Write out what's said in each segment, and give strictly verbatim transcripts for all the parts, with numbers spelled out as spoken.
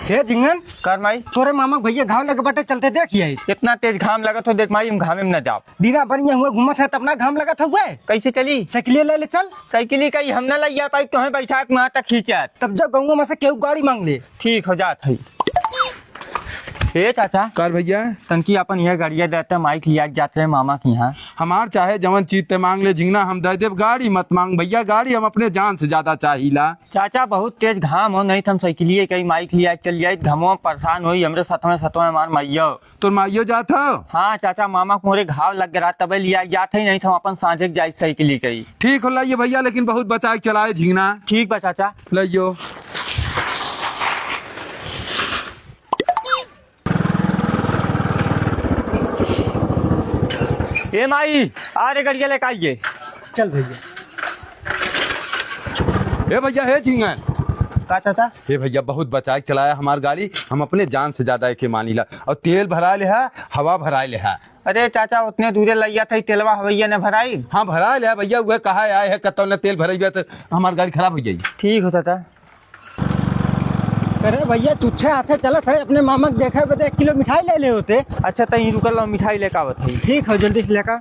हे झिंगन। कर माई। तोरे मामा के भैया घाव लगे बाटे, चलते देखिए। इतना तेज घाम लगत हो, देख माई, हम घामे में न जाब। बिना बनिया हुए घूमत है, तब ना घाम लगत हुए। कैसे चली? साइकिल ले ले चल। साइकिल का ही हम ना लइया पाई, तोहे बैठा के वहाँ तक खींचत। तब जा गौवा में से केहू गाड़ी मांग ले। ठीक हो जात है। ए चाचा। कर भैया। तनकी अपन यह गड़िया देते, माइक लिया के जात रहे मामा के यहाँ। हमार चाहे जवन चीज ते मांग ले झिंगना, हम दे देब, गाड़ी मत मांग भैया, गाड़ी हम अपने जान से ज्यादा चाहिला। चाचा, बहुत तेज घाम हो, नहीं तो हम साइकिलिए कहीं माइक लिया के चल जाइत, घमवा में परेशान होई, हमरे सतवें सतवें हमार माइयो। तोर माइयो जात हो? हाँ चाचा, मामा के मोरे घाव लग गया, तबे लिया के जात है, नहीं तो हम अपन साँझे के जाइत साइकिलिए कहीं। ठीक हो लाइए भैया, लेकिन बहुत बचा के चलाए झिंगना। ठीक बा चाचा। लाइयो। ए माई, आ रे गड़िया लेके आइए। चल भैया। ए भैया, हे झिंगन। का चाचा? हे भैया, बहुत बचाए के चलाया हमार गाड़ी, हम अपने जान से ज्यादा एके मानीला। और तेल भराए ले है, हवा भराए ले है। अरे चाचा, उतने दूरे लइया था, तेलवा हवैया ने भराई। हाँ, भराए ले है भैया, वह कहा आए है, कतौ ने तेल भराई तो हमार गाड़ी खराब हो जाई। ठीक हो चाचा। अरे भैया, चुच्छे हाथे चलत है, अपने मामा के देखे बदे एक किलो मिठाई ले ले होते। अच्छा, तहीं रुकल रहो, मिठाई लेके आवत है। ठीक हो, जल्दी से लेकर।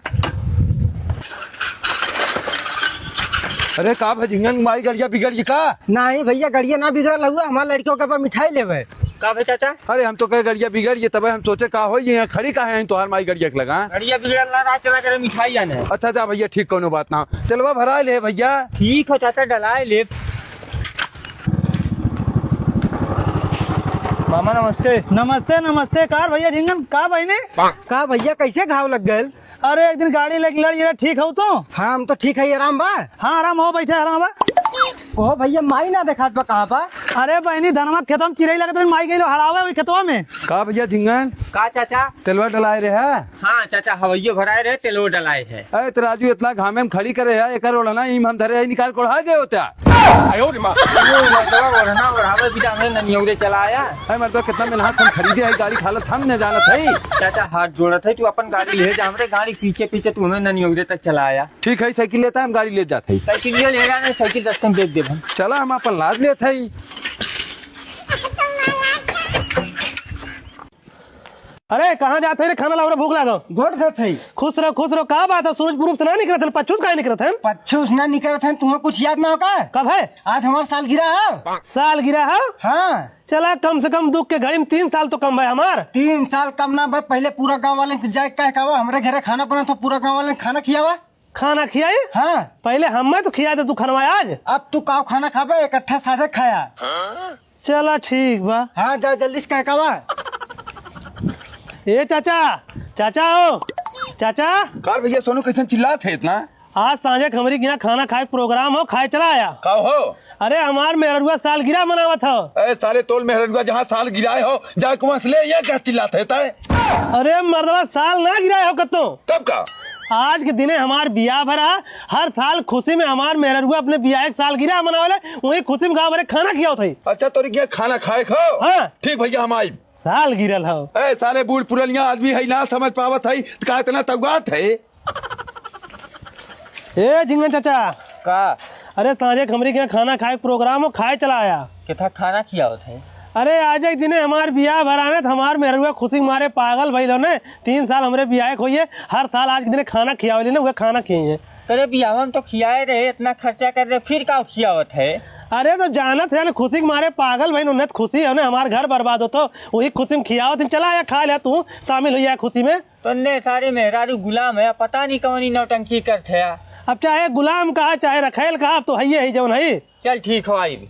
अरे का भा झिंगन, माई गड़िया बिगड़ गई का? नहीं भैया, गड़िया ना बिगड़ल हुआ, हमारे लड़कियों के पास मिठाई लेवे। का भाई चाचा? अरे हम तो कहे गड़िया बिगड़ गई, तबे हम सोचे का हो, ये यहाँ खड़ी का है तोहार माई गड़िया के लगा? गड़िया बिगड़ल ना, रात चला करे मिठाई आने। अच्छा जा भैया, ठीक, कोनो बात ना। तेलवा भराए ले भैया। ठीक हो चाचा, डलाए ले। मामा नमस्ते। नमस्ते, नमस्ते। कार भैया झिंगन, का बहिनी? का भैया, कैसे घाव लग गए? अरे, एक दिन गाड़ी लेके लड़ गया, ठीक हो तो? हाँ, हम तो ठीक है, आराम बा। हाँ, आराम हो, बैठे, आराम बा। ओ भैया, माई ना देखात बा, कहाँ बा? अरे बहिनी, धनमा खेतवा में चिरई लगत रहे, माई गई लो हड़ावे वही खेतवा में। का भैया झिंगन? का चाचा? तेलवा डलाए रहे है? हाँ चाचा, हवैयो भराए रहे, तेलवो डलाए है। अरे तो राजू, इतना घामे में खड़ी करे है, एकर ओढ़ना ही हम धरे है, निकाल कोढ़ा दे होता। आयो रे माँ। ये मर्दवा ओढ़ना ओढ़ावे बिना हमें ननियौरे चलाया। अरे मर्दवा, कितना मेहनत हम खरीदे है, गाड़ी खालत हम न जानत है। चाचा हाथ जोड़त है, तू अपन गाड़ी ले जा, हमरे गाड़ी पीछे पीछे तू हमें ननियौरे तक चलाया। ठीक है, साइकिल लेता है, हम गाड़ी ले जाते हैं। साइकिल ले ले जाना, साइकिल दस में बेच देब हम। चला, हम अपन लाद लेते हैं। अरे, कहाँ जात है रे? खाना लाओ रे, भूख लागो। गोड़ धोत है। खुश रहो, खुश रहो। का बात है, सूरज पूरब से ना निकलत है, पच्छू से काहे निकलत है? पच्छू से ना निकलत है, तुम्हें कुछ याद ना हो का? कब है? आज हमार सालगिरह है। सालगिरह है? हाँ। चला, कम से कम दुख के घड़ी में तीन साल तो कम है हमार। तीन साल कम ना भाई, पहले पूरा गाँव वाले के जाए कहे का, हमरे घरे खाना बना था, पूरा गाँव वाले ने खाना खियावा। खाना खियाई? हाँ। पहले हमें तो खिया दे तू खनवा आज। अब तू काव खाना खाबे, इकट्ठा साथे खाया। चला ठीक बा। हाँ, जा जल्दी से कह कावा। ए चाचा, चाचा हो, चाचा। कार भैया, सोनू कैसन चिल्लात है इतना? आज सांझे के हमरी के यहाँ खाना खाए के प्रोग्राम हो, खाए चला आया। का हो? अरे हमार मेहररुआ सालगिरह मनावत हो। ए साले, तोल मेहररुआ जहाँ साल गिराए हो, जाके वहाँ से ले, ये क्या चिल्लात है तय? अरे मर्दवा, साल ना गिराए हो कत्तो। तब का? आज के दिने हमार बियाह भरा, हर साल खुशी में हमार मेहररुआ अपने बियाह के सालगिरह मनावेले, वही खुशी में गाँव भरे खाना खियावत है। अच्छा, तोरी के खाना खाए खाओ? हाँ। ठीक भैया, हम आई। साल गिरल हो। ए साले, बूढ़ पुरनिया आदमी है, ना समझ पावत है, तो का इतना तौगात है? ए झिंगन चाचा। का? अरे सांझे के हमरी के यहाँ खाना खाए के प्रोग्राम हो, खाए चला आया। कितना खाना खियावत है? अरे आज एक दिने हमार बियाह भरा ने, तो हमार मेहरुआ खुशी के मारे पागल भइल हो ने। तीन साल हमरे बियाह के होइए, हर साल आज के दिने खाना खियावे ने, वह खाना खियाइए। तेरे बियाह में तो खियाए रहे, इतना खर्चा कर रहे, फिर का खियावत है? अरे तो जानत है ना, खुशी के मारे पागल भइल हो ने, तो खुशी है ना, हमार घर बर्बाद होतो, वही खुशी में खियावत है। चला आया, खा लिया, तू शामिल हो जाए खुशी में। तन्ने सारे मेहरारू गुलाम है, पता नहीं कौन ही नौटंकी करत है। अब चाहे गुलाम कहा, चाहे रखेल कहा, अब तो है ही जौन है। चल ठीक हो, आई।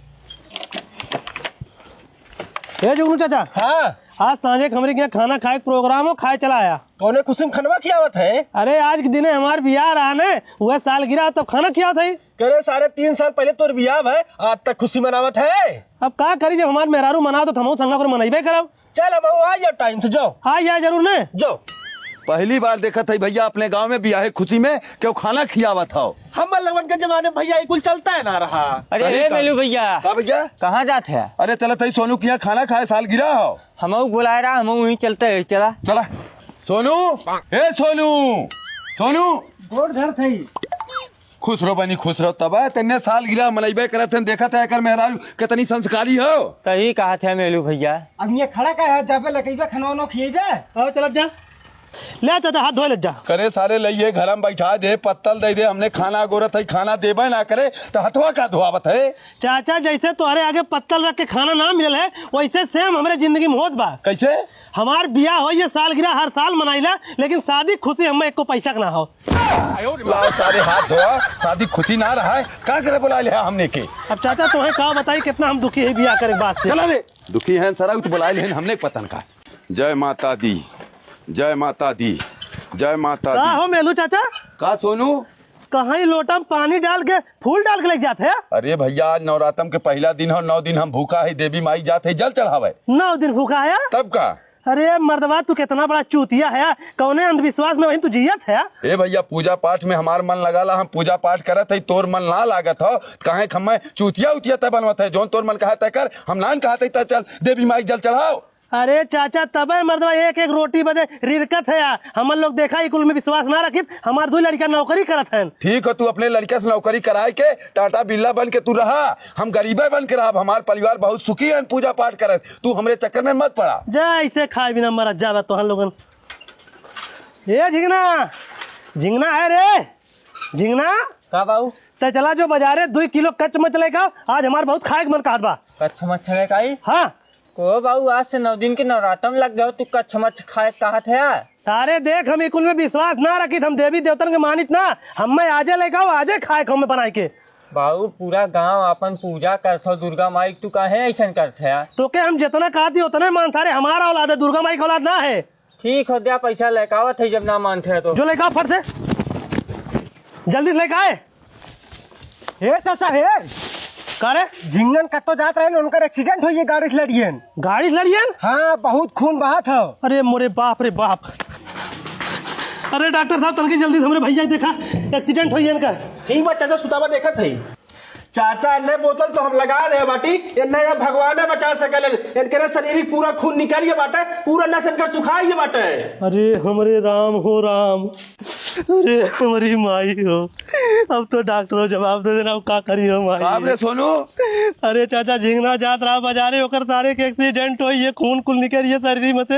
ए जुगनू चाचा। हाँ। आज सांझे के हमरे के यहाँ खाना खाए के प्रोग्राम हो, खाए चला आया। कौने खुशी में खनवा खियावत है? अरे आज के दिने हमार बियाह रहा ने, वह सालगिरह, तब खाना खियावत है। करे सारे, तीन साल पहले तोर बियाह है, आज तक खुशी मनावत है। अब का करी, जब हमार मेहरारू मनावत तो हमहू संगा कर मनइबे करब। चल, हम आ जाओ टाइम से, जाओ। आ जाए जरूर ने। जाओ। पहली बार देखत है भैया, अपने गांव में बियाहे खुशी में केहू खाना खियावत हो। हम लगन के जमाने भैया ये कुल चलता है ना रहा। अरे सही ए कहा। मेलू भैया। का भैया? कहाँ जात है? अरे चलत है सोनू के यहाँ खाना खाए, सालगिरह हो। हमहू बुलाए रहा, हमहू वहीं चलते हैं, चला। चला। सोनू, ए सोनू, सोनू। गोड़ धरत है। खुश रहो बनी, खुश रहो। तब तन्ने सालगिरह मनइबे करत हन, देखत है एकर मेहरारू कितनी संस्कारी हो। सही कहत है मेलू भइया। अब ये खड़ा का है, जाबे लकइबे, खनवा उनवा खियइबे। आओ, चलत जा। ले चाचा, हाथ धोए ले जा। करे सारे, लइए घर में बैठा दे, पत्तल दे दे, हमने खाना अगोरत है, खाना देबे ना करे, तो हथवा का धोआवत है? चाचा, जैसे तोहरे आगे पत्तल रख के खाना ना मिलल है, वैसे same हमरे जिंदगी में होत बा। कैसे? हमार बियाह हो, ये सालगिरह हर साल मनाइला, लेकिन शादी खुशी हमें एको पैसा के ना हो। ला सारे हाथ धोआ, शादी खुशी ना रहा है, का करे बुलाए ले हमने के? अब चाचा, तोहे का बताई, कितना हम दुखी है बियाह करे के बाद से। चला रे, दुखी हैं सरा, तो बुलाए ले हमने के पतन का। जय माता दी, जय माता दी, जय माता का दी। हो मेलू चाचा? का सोनू? कहाँ ई लोटा में पानी डाल के, फूल डाल के लेके जात है? अरे भइया, आज नवरातम के पहिला दिन हो, नौ दिन हम भूखा है, देवी माई जात है जल चढ़ावे। नौ दिन भूखा है? तब का? अरे मर्दवा, तू कितना बड़ा चूतिया है, कौने अंधविश्वास में वहीं तू जियत है? ए भइया, पूजा पाठ में हमार मन लगाला, हम पूजा पाठ करत है, तोर मन ना लागत हो, काहे खम्मे चूतिया उतिया तय बनवत है, जौन तोर मन कहा तय कर, हम नान कहा तय चल देवी माई जल चढ़ाओ। अरे चाचा, तबे मर्दवा एक एक रोटी बदे रिरकत है। हमन लोग देखा, ई कुल में विश्वास ना रखित। हमार दो लड़का नौकरी करत हन। ठीक हो, तू अपने लड़का से नौकरी कराए के टाटा बिरला बन के तू रहा, हम गरीबे बन के रहब। हमार परिवार बहुत सुखी है पूजा पाठ करत, तू हमरे चक्कर में मत पड़ा। जा, ऐसे खाए बिना मरत जाबा तोहन लोगन। ए झिंगना, झिंगना है रे, झिंगना। का बाऊ? तै चला जो बाजारे दुई किलो कच्च मच्छ लेके आओ, आज हमार बहुत खाए के मन कहत बा। कच्च मच्छ लेके आई? हाँ। को बाऊ, आज से नौ दिन के नवरातम लग गयो, तू कच्च मच्छ खाए कहत है? सारे देख, हम ई कुल में विश्वास ना रखित, हम देवी देवतन के मानित ना, हमें आजे लेके आओ, आजे खाए के हमें बनाए के। बाऊ, पूरा गांव आपन पूजा करत हो दुर्गा माई, तू काहे ऐसन करत है? तोके हम जितना कहती उतने मान, सारे हमारा औलाद है, दुर्गा माई का औलाद ना है। ठीक हो, द्या पैसा लेके आवत है, जब ना मानते हैं तो। जो लेके आओ फट से, जल्दी से लेके आए। हे चाचा, हे। का रे? झिंगन कत्तो जात रहे, उनकर accident होइए गाड़ी से लड़ियन। गाड़ी से लड़ियन? हाँ, बहुत खून बहात हो। अरे मोरे बाप रे बाप। अरे डॉक्टर साहब, तनके जल्दी से हमरे भइया के देखा, accident होइए इनकर। ठीक बा चाचा, सुतावा देखत है। चाचा, एन्ने बोतल तो हम लगा दे बाटी, एन्ने अब भगवाने बचा सकेलन। इनकरे शरीर पूरा खून निकालिए बाटे, पूरा नस इनकर सुखाइए बाटे। अरे हमरे राम हो राम, अरे हमरी माई हो, अब तो डॉक्टरो जवाब दे देना, अब का करी हो माई? का रे सोनू? अरे चाचा, झिंगना जात रहा बाजारे, ओकर सारे के accident होइए, खून कुल निकलिए शरीर में से,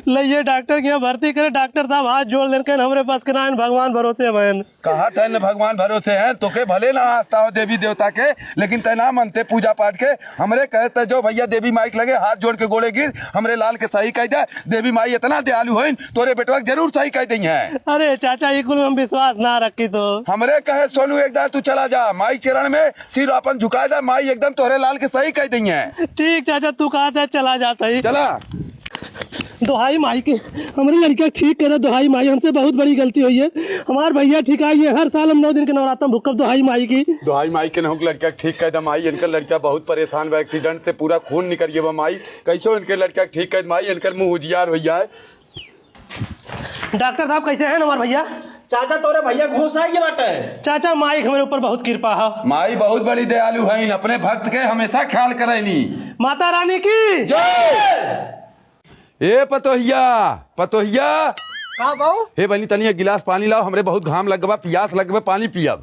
लइए डॉक्टर के यहाँ भर्ती करे। डॉक्टर साहब हाथ जोड़ लेन, कहन हमरे बस के ना है, भगवान भरोसे बहन। कहत है न भगवान भरोसे हैं, तोके भले ना आस्था हो देवी देवता के, लेकिन तै ना मनते पूजा पाठ के। हमरे कहे तै जो भइया देवी माई के लगे हाथ जोड़ के गोड़े गिर, हमरे लाल के सही कह दे। देवी माई इतना दयालु होइन, तोरे बेटवा के जरूर सही कह दई है। अरे चाचा, ई कुल में हम विश्वास ना रखी तो। हमरे कहे सोनू, एक दार तू चला जा, माई चरण में सिर आपन झुका दे, माई एकदम तोरे लाल के सही कह दई है। ठीक चाचा, तू कहा था चला जाता ही। चला। दोहाई माई के, हमरे लड़का ठीक कर दे, दोहाई माई, हमसे बहुत बड़ी गलती हुई है। हमार भइया ठीक आई है, हर साल हम नौ दिन के नवरातम भूखब, दोहाई माई की। दोहाई माई के नहुक लड़का ठीक कर दे माई, इनकर लड़का बहुत परेशान बा, accident से पूरा खून निकल गया बा माई, कैसो इनके लड़का ठीक कर दे माई, इनकर मुंह उजियार हो जाए। डॉक्टर साहब, कैसे हैं हमार भइया? चाचा, तोरे भइया घोस आई बाटे। चाचा, माई के हमरे ऊपर बहुत कृपा है। माई बहुत बड़ी दयालु है, अपने भक्त के हमेशा ख्याल करेनी। माता रानी की जय। ए पतोहिया, पतोहिया। का बाऊ? हे बहनी, तनी एक गिलास पानी लाओ, हमरे बहुत घाम लग बा, पियास लग बा, पानी पियब।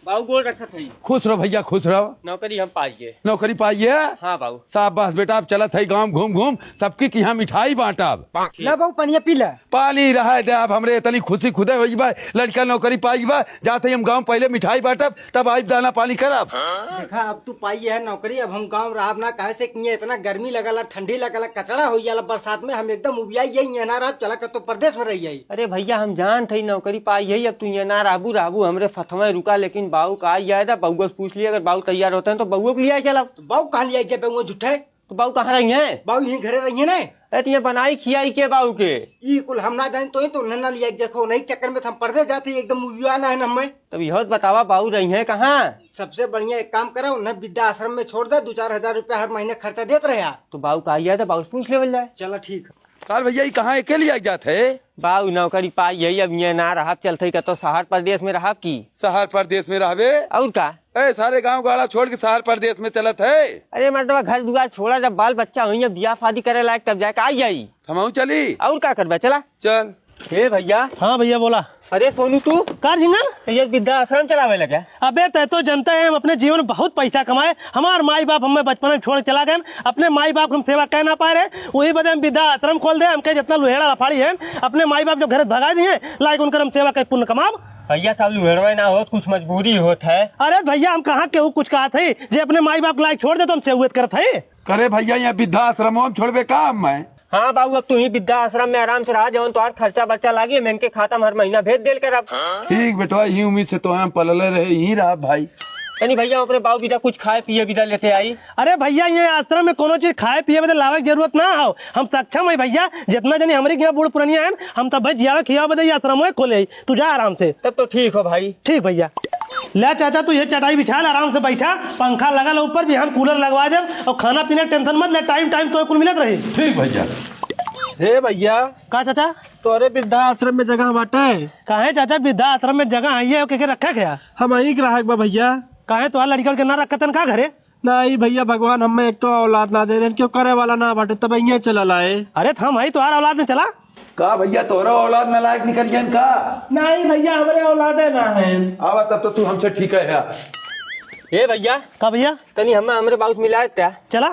बाऊ गोड़ रखत हई। खुश रहो भइया, खुश रहो। नौकरी हम पाइए। नौकरी पाइए? हाँ बाऊ। शाबाश बेटा, अब चलत है गांव घूम घूम, सबकी किहाँ मिठाई बांटब। ला बाऊ, पनिया पी ला। पानी रहे दे, अब हमरे इतनी खुशी खुदे होई बा, लड़का नौकरी पाई बा, जाते ही हम गांव पहले मिठाई बांटब, तब आइब दाना पानी करब। देखा, अब तू पाई है नौकरी, अब हम गांव रहब ना, काहे से कि ये इतना गर्मी लगला, ठंडी लगला, कचड़ा हो जाला बरसात में, हम एकदम उबियाई ये, ये ना रहब, चला कतो परदेस में रह जाई। अरे भइया, हम जानत हई नौकरी पाई है, अब तू ये ना रहबू, रहबू हमरे सथवा रुका, लेकिन बाऊ का आई जाए दा, बउआ से पूछ लिया, अगर बाऊ तैयार होते हैं तो बउआ को लिया चलब। तो बाऊ कहाँ लिया जाबे, वो झूठे? तो बाऊ कहाँ रही हैं? बाऊ यहीं घरे रही हैं ना। अरे, तो ये बनाई खियाई के बाऊ के? ई कुल हम ना जानी, तो ही तो उन्हें ना लिया, देखो, नहीं चक्कर में तो हम परदेस जाते ही एकदम उबियाना है ना हमें। तब यहो तो बतावा, बाऊ रही हैं कहाँ? सबसे बढ़िया एक काम करा, उन्हें वृद्धाश्रम में छोड़ दे, दो चार हजार रुपया हर महीने खर्चा देत रहे। तो बाऊ का आई जाए तो बाऊ से पूछ लेवल जाए। चला ठीक है। काल भइया, ई कहाँ अकेले आइ जात है? बाऊ नौकरी पाई है, अब ये ना रहब, चलत ही कतो शहर परदेस में रहब की। शहर परदेस में रहबे? और का? ए, सारे गांव गाड़ा छोड़ के शहर परदेस में चलत है? अरे मर्दवा, घर दुआर छोड़ा, जब बाल बच्चा होइए, बियाह शादी करे लायक, तब जाके आई जाई। हमहू चली? और का करबे, चला। चल। ए भइया। हाँ भइया, बोला। अरे सोनू, तू का झिंगन? ये वृद्धाश्रम चलावे लगे? अबे, तै तो जनता है, हम अपने जीवन में बहुत पैसा कमाए। हमार माई बाप हमें बचपन में छोड़ के चला गए। अपने माई बाप के हम सेवा कह ना पाए रहे, वही बदे हम वृद्धाश्रम खोल दे। हमके जितना लुहेड़ा लफाड़ी है, अपने माई बाप जो घर से भगा दिए, लायक उनकर हम सेवा कह पुण्य कमाब। भइया, सब लुहेड़वे ना होत, कुछ मजबूरी होत है। अरे भइया, हम कहाँ केहू कुछ कहत है, जे अपने माई बाप के लायक छोड़ दे तो हम सेवत करत है। करे भइया, यहाँ वृद्धाश्रम में छोड़बे का हम मैं? हाँ बाबू, अब तू ही वृद्धाश्रम में आराम से रहा, जवन तोहार खर्चा बर्चा लागी, हम इनके खाता में हर महीना भेज देल करब। ठीक बेटवा, यही उम्मीद से तो हम पलले रहे, यही रहा भाई। तनी भइया, अपने बाबू बिदा कुछ खाए पिए बिदा लेते आई। अरे भइया, ये आश्रम में कोनो चीज खाए पिए बदे लावे के जरूरत ना हो, हम सक्षम है भइया। जितना जनी हमरे के यहाँ बूढ़ पुरनिया है, हम तब भाई जियावे खियावे बदे ये आश्रम में खोले ही। तू जा आराम से। तब तो ठीक हो भाई। ठीक भइया। ले चाचा, तू ये चटाई बिछा ले, आराम से बैठा, पंखा लगल है ऊपर, बिहान कूलर लगवा देब, और खाना पीना के टेंशन मत ले, टाइम टाइम तो कुल मिलत रही। ठीक भइया। हे भइया। का चाचा? तोरे वृद्धाश्रम में जगह बाटे? काहे चाचा, वृद्धाश्रम में जगह है, ये के, के रखे गया? हम यहीं के रहक बा भइया। काहे, तोहार लड़का उड़का ना रखतन का घरे? नहीं भइया, भगवान हमें एक तो औलाद ना दे रहे, क्यों करे वाला ना बाटे, तब यहीं चला लाए। अरे, त हम हई तोहार औलाद में चला। का भइया, तोहरा औलाद नालायक निकल गया का? नहीं भइया, हमरे औलादे ना है। आवा, तब तो तू हमसे ठीक है यार। ए भइया। का भइया? तनी हमें हमरे बाबू से मिलाए त्या। चला।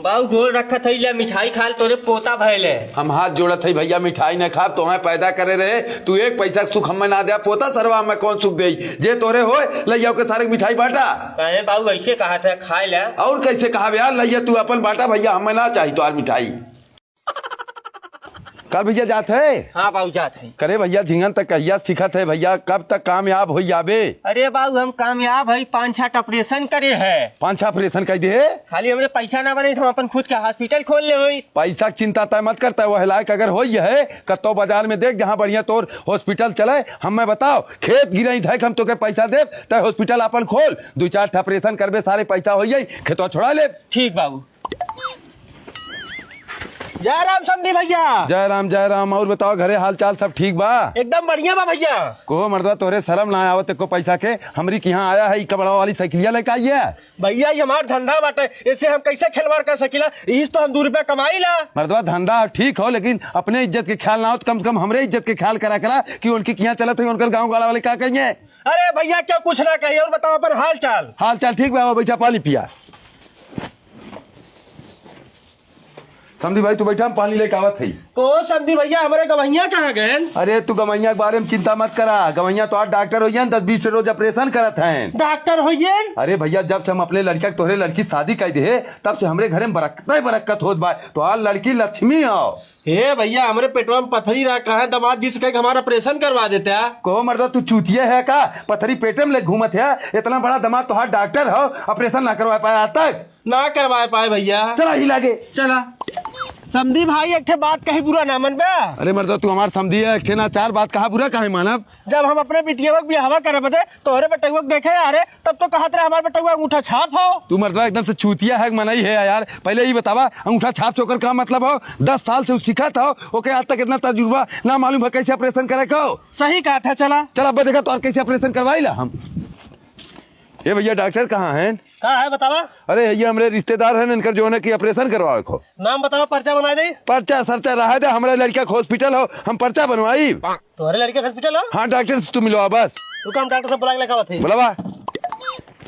बाबू गोड़ रखत हई, ले मिठाई खा ले, तोरे पोता भइले। हम हाथ जोड़त हई भइया, मिठाई न खाब, तोहे पैदा करे रहे, तू एक पैसा के सुख हमें ना दे, पोता सरवा हमें कौन सुख देई? जे तोरे होए, लइया के सारे मिठाई बांटा। काहे बाबू ऐसे कहा था, खाए ले। और कैसे कहा यार, लइया तू अपन बांटा भइया, हमें ना चाही तोहार मिठाई। कल भइया जात है? हाँ बाबू, जात है। करे भइया, झिंगन तक कहिया सीखत है भइया, कब तक कामयाब हो जाबे? अरे बाबू, हम कामयाब है, पाँच छह ऑपरेशन करे है। पाँच छह ऑपरेशन कर दे है? खाली हमरे पैसा ना बने तो हम अपन खुद के हॉस्पिटल खोल ले होई। पैसा के चिंता तय मत करता, वह लायक अगर होई है, कत्तो बाजार में देख जहाँ बढ़िया तोर हॉस्पिटल चले, हमें बताओ, खेत गिरई धैक हम तोके पैसा देब, तय हॉस्पिटल अपन खोल, दो चार ठे ऑपरेशन करबे, सारे पैसा हो जाई, खेतवा छोड़ा ले। ठीक बाबू। जय राम समधी भइया। जय राम, जय राम। और बताओ, घरे हाल चाल सब ठीक बा? एकदम बढ़िया बा भइया। को मर्दवा, तोरे शर्म ना आवत एको पैसा के? हमरी के यहाँ आया है, ई कबड़वा वाली साइकिलिया लेके आई है। भइया, ये हमार धंधा बाटे, इसे हम कैसे खिलवाड़ कर सकीला? इस तो हम दो रुपया कमाई ला। मर्दवा, धंधा ठीक हो, लेकिन अपने इज्जत के ख्याल ना हो, तो कम से कम हमरे इज्जत के ख्याल करा करा कि उनके किहाँ चलत है, उनकर गाँव गाड़ा वाले का कहिए। अरे भइया, क्यों कुछ ना कहिए, और बताओ अपन हाल चाल। हाल चाल ठीक बा, आओ बैठा, पानी पिया। समधी भाई, तू बैठा, हम पानी लेके आवत हई। को समधी भइया, हमरे गवैया कहाँ गए? अरे, तू गवैया के बारे में चिंता मत करा, गवैया तो आज डॉक्टर होइहन, दस बीस रोज ऑपरेशन करत हैं। डॉक्टर होइहन? अरे भइया, जब से हम अपने लड़का के तोहरे लड़की शादी कर दे, तब से हमरे घरे में बरकत ही बरकत होत बा। तो आज लड़की लक्ष्मी हो। हे भइया, हमरे पेटवा में पथरी रहा, कहाँ दमाद जी से कह के हमारा ऑपरेशन करवा देता। को मर्दा, तू चूतिया है का? पथरी पेटे में ले घूमत है, इतना बड़ा दमाद तोहार डॉक्टर हो, ऑपरेशन ना करवा पाया आज तक। ना करवाए पाए भइया। चला ही लागे। चला। समधी भाई, एक ठे बात कही, बुरा ना मनबे। अरे मर्दा, तू हमार समधी है, एक ठे ना चार बात कहा, बुरा काहे मानब? जब हम अपने बिटिया के बियाहवा करे बदे तोहरे बेटउआ के देखे आ रहे, तब तो कहत रहे हमार बेटउआ अंगूठा छाप हो। तू मर्दा एकदम से चूतिया है, मनई है यार। पहले ही बतावा, अंगूठा छाप से ओकर का मतलब हो? दस साल से उ सीखत हो, ओके आज तक इतना तजुर्बा ना मालूम है कैसे ऑपरेशन करे को। सही कहा था, चला। चल अब देखा तो और कैसे ऑपरेशन करवाई ला हम। ये भइया डॉक्टर कहाँ हैं? का है बतावा? अरे, ये हमरे रिश्तेदार हैं, इनकर जो है कि ऑपरेशन करवावे को। नाम बतावा, पर्चा बनाए दे। पर्चा सर्चा रहा दे, हमरे लड़का के हॉस्पिटल हो, हम पर्चा बनवाई। तोहरे लड़का के हॉस्पिटल हो? हाँ, डॉक्टर से तू मिलवा बस। रुका, हम डॉक्टर से बुला के लेके आवत है। बुलावा।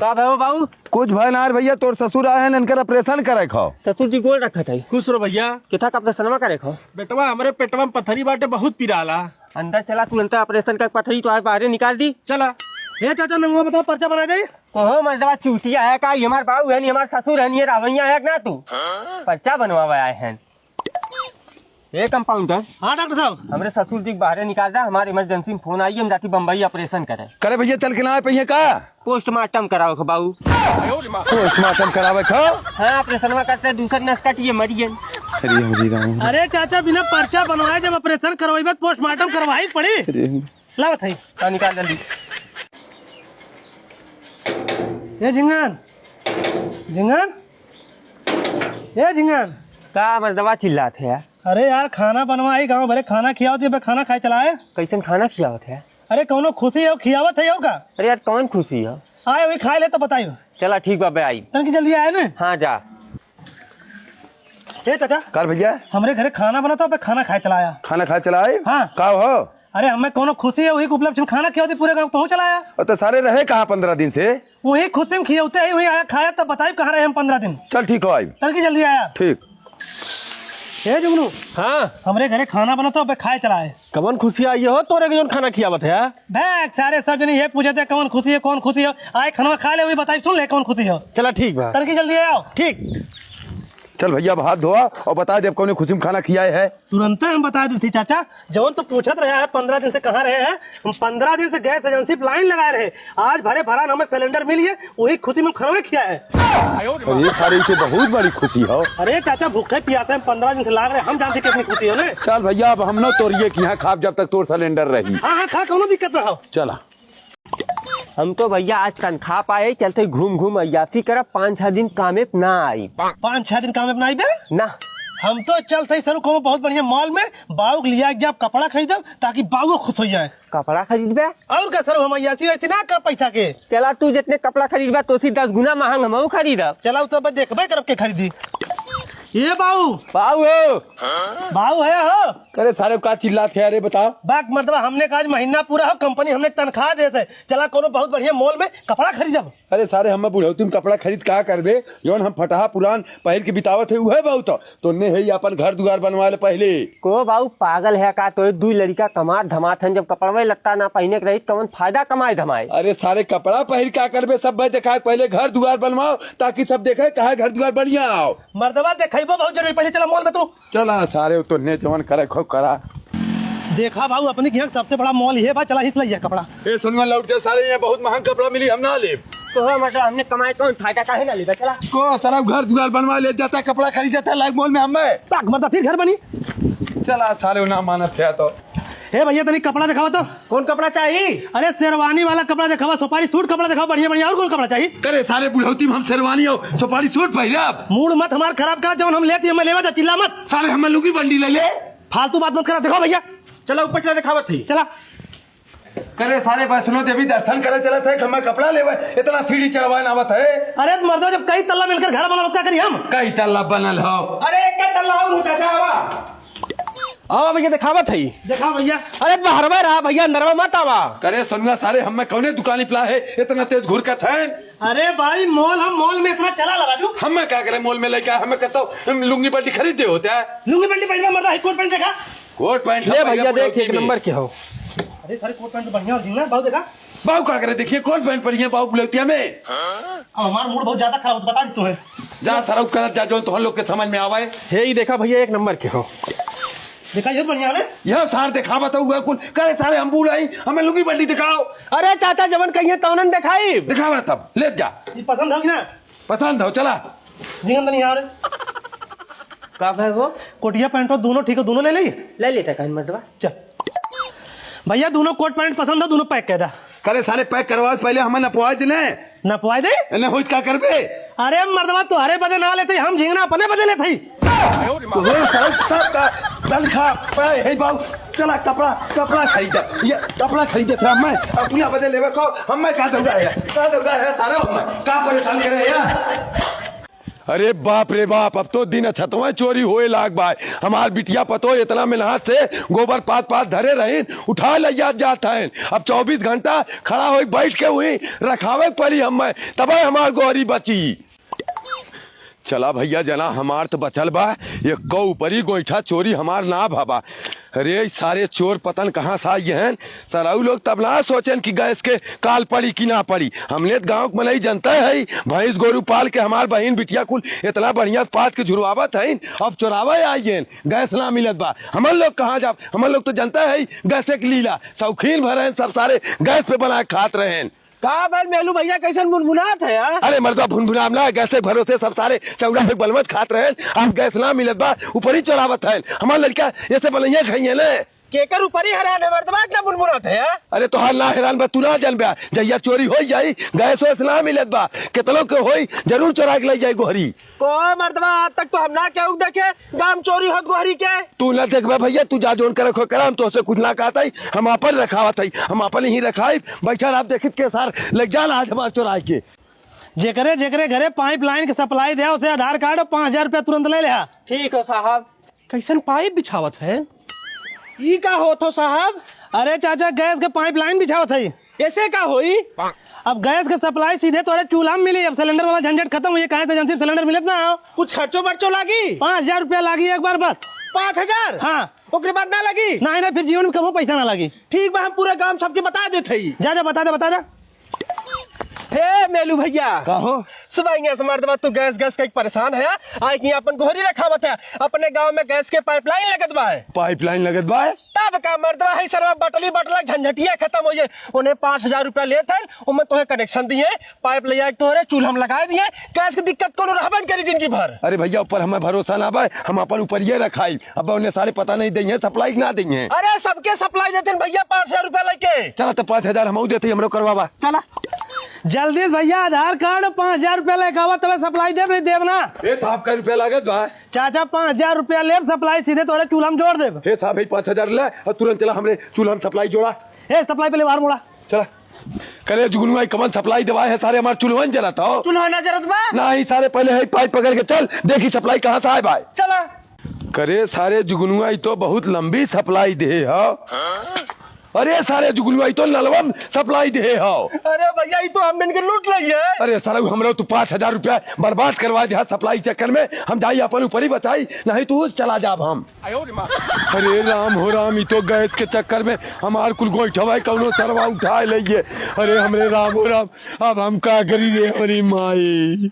का भयो बाबू? कुछ भय ना रे भइया, तोर ससुर आए हैं, इनकर ऑपरेशन करे को। ससुर जी गोड़ रखत है। खुश रहो भइया। कितना का ऑपरेशनवा करे को? बेटवा, हमरे पेटवा में पथरी बाटे, बहुत पिराला। अंदर चला तू, अंदर ऑपरेशन कर, पथरी तो आज बाहरे निकाल दी। चला। हे चाचा, नंगवा बताओ, पर्चा बना दे। कहो मर्दवा, चूतिया है का? ये हमार बाबू है नी, हमार ससुर है नी, ये रावैया है ना तू? पर्चा बनवावे आए हैं। ए कंपाउंडर। हाँ डॉक्टर साहब। हमरे ससुर जी के बाहरे निकाल दा, हमारे इमरजेंसी में फोन आई, हम जाती बम्बई ऑपरेशन करे। करे भइया, चल के ना आए पहिए का? पोस्टमार्टम करावे को बाबू। पोस्टमार्टम करावे को? हाँ, ऑपरेशनवा करते दूसर नस कट ये मरियन। अरे हरी राम। अरे चाचा, बिना पर्चा बनवाए जब ऑपरेशन करवाइबे तो पोस्टमार्टम करवाई पड़ी। अरे। लावत है। हाँ, निकाल जल्दी। ए झिंगन, झिंगन, ए झिंगन। का मर्दवा चिल्लात है यार? अरे यार, खाना बनवा है, गाँव भरे खाना खियावत है, खाना खाए चला है। कैसन खाना खियावत है? अरे कौनो खुशी हो, खियावत है हो का? अरे यार, कौन खुशी हो? आए वही खाए ले तो बताई। चला ठीक बा बे, आई। तन की जल्दी आए ना। हाँ जा। ए चाचा, का रे भैया? हमरे घरे खाना बनत ह, अबे खाना खाए चला आया। खाना खाए चला आए? हाँ। का हो? अरे, हमें कौनो खुशी है, वही के उपलक्ष्य में खाना खियावती पूरे गाँव, तोहू चला आया। अरे तो सारे रहे कहाँ पन्द्रह दिन से? वही खुशी में खियावते ही, वही आया खाया, तब बताई कहाँ रहे हम पन्द्रह दिन। चल ठीक हो, आई। चल के जल्दी आया। ठीक। ए जुगनू। हाँ। हमरे घरे खाना बनत ह, अबे खाए चला आए। कवन खुशी आई हो तोरे के जौन खाना खियावत है? बैग सारे सब जने ये पूछत है कवन खुशी है, कौन खुशी है। आए खाना खा ले, वही बताई, सुन ले कौन खुशी है। चला ठीक बा। चल के जल्दी आओ। ठीक। चल भैया, अब हाथ धोआ और बता दे, अब कौने खुशी में खाना खियाए है। तुरंते हम बता देते चाचा, जौन तू पूछत रहे है पन्द्रह दिन से कहाँ रहे है, हम पन्द्रह दिन से गैस एजेंसी पे लाइन लगाए रहे। आज भरे भरान हमें सिलेंडर मिली है, वही खुशी में खाना खिया है। अरे सारे, ये तो बहुत बड़ी खुशी हो। अरे चाचा, भूखे प्यासे हम पन्द्रह दिन से लाग रहे, हम जानते कितनी खुशी हो ने। चल भैया, अब हम ना तोरिए के यहाँ खाब जब तक तोर सिलेंडर रही। हाँ हाँ, खा, कौनो दिक्कत ना हो। चला। हम तो भैया आज तनख्वाह पाए चलते घूम घूम अय्यासी करब, पाँच छह दिन कामे पे ना आई। पाँच छह दिन कामे पे ना आई बे? ना। हम तो चलते सर कोनो बहुत बढ़िया मॉल में बाऊ के लिया के जाब कपड़ा खरीदब, ताकि बाऊ खुश हो जाए। कपड़ा खरीदबे? और का सर, हम अय्यासी वैसे ना कर पैसा के। चला, तू जितने कपड़ा खरीदबे, तो सी दस गुना महंग हमहू खरीदब। चला, उ तो अब देखबे करब के खरीदी। ये बाऊ। बाऊ हो। बाऊ है हो। करे सारे, का चिल्लात है? अरे बताओ। बाक मर्दवा, हमने का आज महीना पूरा हो, कंपनी हमने तनख्वाह दे से। चला, कोनो बहुत बढ़िया मॉल में कपड़ा खरीदब। अरे सारे, हम बुढ़ौती में कपड़ा खरीद का करबे? जौन हम फटहा पुरान पहिर के बितावत है, उहे बहुत हो। तोने है अपन घर दुआर बनवा ले पहिले। को बाऊ पागल है का? तो दुई लड़का कमात धमात हन, जब कपड़वे लत्ता ना पहिने के रही, कवन फायदा कमाए धमाए? अरे सारे, कपड़ा पहिर का करबे? सब भाई देखा, पहिले घर दुआर बनवाओ, ताकि सब देखे कहाँ घर दुआर बढ़िया आओ। मर्दवा, देखइबो बहुत जरूरी, पहिले चला मॉल में तू। चला सारे, तोने जवन करे खूब करा। देखा बाऊ, अपनी के यहाँ सबसे बड़ा मॉल ये बा, चला हित लइया कपड़ा। ए सोनुआ, लौट जा सारे, यहाँ बहुत महंग कपड़ा मिली, हम ना लेब। तो हो, मतलब, हमने कमाए कौन फायदा, काहे ना लेबे? चला। को सारा घर दुआर बनवा ले जाता, कपड़ा खरीद जाता लाइव मॉल में हमें। ताक मर्दा, फिर घर बनी। चला सारे, ना मानत है तो। ए भैया, तनी कपड़ा दिखावा तो। कौन कपड़ा चाहिए? अरे शेरवानी वाला कपड़ा दिखावा, सुपारी सूट कपड़ा दिखावा, बढ़िया बढ़िया। और कौन कपड़ा चाहिए? करे सारे, बुढ़ौती में हम शेरवानी हो सुपारी सूट पहिरब? मूड मत हमार खराब करा, जौन हम लेती हमें लेवा जा, चिल्ला मत। सारे, हमें लुंगी बंडी ले ले। फालतू बात मत करा, दिखाओ भैया। चला ऊपर चला, दिखावत ही। चला। करे सारे, वैष्णो देवी दर्शन करे चलत है, हमें कपड़ा लेवे, इतना सीढ़ी चढ़वाए ना आवत है। अरे तो मर्दो, जब कई तल्ला मिलकर घर बनल, उसका करी हम। कई तल्ला बनल हो? अरे एक तल्ला और ऊंचा, चाचा, आवा। आवा भैया, दिखावत है। देखा भैया। अरे बहरवा रहा भैया, अंदरवा मत आवा। करे सोनुआ, सारे हमें कौने दुकानी पला है, इतना तेज घुरकत है। अरे भाई, मॉल हम मॉल में इतना चला ला राजू। हमें का करे मॉल में लेके आए, हमें कहता हूँ, हम लुंगी बंडी खरीद दे होते हैं। लुंगी बंडी पहले मर्दा है, कोट पैंट देखा। कोट पैंट ले हम भैया, पहले देख, एक नंबर के हो। अरे सारे कोट पैंट तो बढ़िया हो, झिंगना बाबू देखा। बाबू का करे, देखिए कोट पैंट बढ़िया बाबू बुलौतिया में। अब हमार मूड बहुत ज्यादा खराब होता, बता दी तुम्हें। जा सरऊ करत जा, जो तोहन लोग के समझ में आवे। हे, ई देखा भैया, एक नंबर के हो। देखा, ये तो बढ़िया है। यह सार दिखावत हुआ कुल, करे सारे हम बूढ़ आई, हमें लुंगी बंडी दिखाओ। अरे चाचा, जवन कहिए तवनन दिखाई। दिखावा तब, ले जा। ये पसंद हो कि ना? पसंद हो, चला। निगम तो नहीं आ रहे। का भाई वो? कोटिया पैंट हो, दोनों ठीक हो, दोनों ले ली? ले लेता काहे मर्दवा। चल। भैया, दोनों कोट पैंट पसंद हो, दोनों पैक कर दा। करे साले, पैक करवाओ, पहले हमें नपवाए देने। नपवाए दे? एने होइत का करबे? अरे मर्दवा, तोहरे बदे ना लेते, हम झिंगना अपने बदे लेते ही। तोहरे सारे सब का तनखा पे है बाबू। चला कपड़ा, कपड़ा खरीद। ये कपड़ा खरीद रहा मैं, अपने बदे लेवे को, हमें का दौड़ा है? का दौड़ा है सारे हमें? का परेशान करे यार? अरे बाप रे बाप, अब तो दिन अछतवा चोरी होए लाग बाय। हमार बिटिया पतो इतना मेहनत से गोबर पात पात धरे रहीन, उठा ले जात जात हैं। अब चौबीस घंटा खड़ा होई बैठ के हुई रखावे के पड़ी हमें, तबे हमार गोहरी बची। चला भैया जना, हमार तो बचल बा, एको ऊपरी गोइठा चोरी हमार ना भवा। अरे, ई सारे चोर पतन कहाँ से आई हैं? सरऊ लोग तब ना सोचेन कि गैस के काल पड़ी कि ना पड़ी। हमने तो गाँव के मनई जनता है, भैंस गोरू पाल के हमार बहिन बिटिया कुल इतना बढ़िया पात के झुरवावत हैं, अब चोरावे आई हैं, गैस ना मिलत बा। हमन लोग कहाँ जाब? हमन लोग तो जनता है गैसे के लीला, शौकीन भर हैं सब, सारे गैस पे बना के खात रहे हैं। का भल मेलू भैया, कैसन मुनमुनात है यार? अरे मर्दवा, भुनभुनाम ना, गैसे भरोसे सब सारे चौड़ा पे बलमत खात रहे, अब गैस ना मिलत बा, ऊपरी चोरावत है। हमार लड़का ऐसे बनैया खाइए ने। केकर ऊपरी हैरान है मर्दवा, इतना मुनमुनात है यार? अरे तोहार ना हैरान बा, तू ना जानबे, जहिया चोरी हो जाई, गैस वैस ना मिलत बा, कितनों के होई, जरूर चोरा के ले जाई गोहरी। को मर्दवा, आज तक तो हम ना केहू देखे, गाम चोरी होत गोहरी के। तू ना देखबे भैया, तू जा जोन करे खो करा, हम तोसे कुछ ना कहत हई, हम आपन रखावत हई, हम आपन ही रखाई। बैठा रह, देखित के सार लग जान आज हमार चोराई के। जेकरे जेकरे घरे पाइपलाइन के सप्लाई देहा, ओसे आधार कार्ड और पाँच हजार रुपया तुरंत ले लेहा। ठीक हो साहब। कइसन पाइप बिछावत है? ई का होत हो साहब? अरे चाचा, गैस के पाइपलाइन बिछावत है। एसे का होई? अब गैस के सप्लाई सीधे तोरे चूल्हा में मिली। अब सिलेंडर वाला झंझट खतम होई, काहे से एजेंसी में सिलेंडर मिलत ना हो। कुछ खर्चो बर्चो लागी? पाँच हजार रुपया लागी एक बार बस। पाँच हजार? हाँ। ओकरे बाद ना लागी? नहीं, नहीं, फिर जीवन में कबो पैसा ना लागी। ठीक बा, हम पूरा गांव सबके बता देत हई। जा, जा, बता दे, बता दे। हे मेलू भैया। का हो? सुबह यहाँ से मर्दवा तू गैस, गैस कइके परेशान है, आइके आपन गोहरी रखावत है। अपने गांव में गैस के पाइपलाइन लगत बा। पाइपलाइन लगत बा? तब का मर्दवा है सरवा बटली बटला झंझटिया खतम होइ जाए। उन्हें पाँच हजार रुपया लेत है, ओमे तोहे कनेक्शन दिए, पाइप ले आइके तोहरे चूल्हा में लगाइ दिए। गैस के दिक्कत कोनो रहबे न करी जिंदगी भर। अरे भैया, ऊपर हमें भरोसा ना बा, हम अपन ऊपर ये रखाई। अब उन्हें सारे पता नहीं देइहैं सप्लाई कि ना देइहैं। अरे सबके सप्लाई देते हैं भैया, पाँच हजार रुपया लेके। चला तो पाँच हजार हमहू देते, हमरो करवावा। चला। जल्दी से भैया, आधार कार्ड और पाँच हजार रुपया लेके आवा, तबे सप्लाई देब, नहीं देब ना। ए साहब, कै रुपया लागत बा? चाचा, पाँच हजार रुपया लेब, सप्लाई सीधे तोरे चूल्हा में जोड़ देब। हे साहब, हे पाँच हजार ले और तुरंत चला हमरे चूल्हा में सप्लाई जोड़ा। ए, सप्लाई पहले बाहर मोड़ा। चला। करे जुगनुआ, ई कवन सप्लाई देवाए है सारे, हमार चूल्हा न जरत हो। चूल्हा ना जरत बा? नहीं सारे, पहले है पाइप पकड़ के चल, देखी सप्लाई कहाँ से आए भाई। चला। करे सारे जुगनुआ, ई तो बहुत लंबी सप्लाई दे हो। अरे सारे जुगनुआ, ई तो नलवा में सप्लाई दे हो। अरे भैया, ई तो हम इनके लूट लई है। अरे सारे, हमरा तू पाँच हजार रुपया बर्बाद करवा दे सप्लाई चक्कर में। हम जाई अपन ऊपर ही बचाई, नहीं तू चला जाब हम। अरे राम हो राम, ई तो गैस के चक्कर में हमार कुल गोइठवा कौनो सरवा उठाए लइए। अरे हमरे राम हो राम, अब हम का करी रे हमरी माई।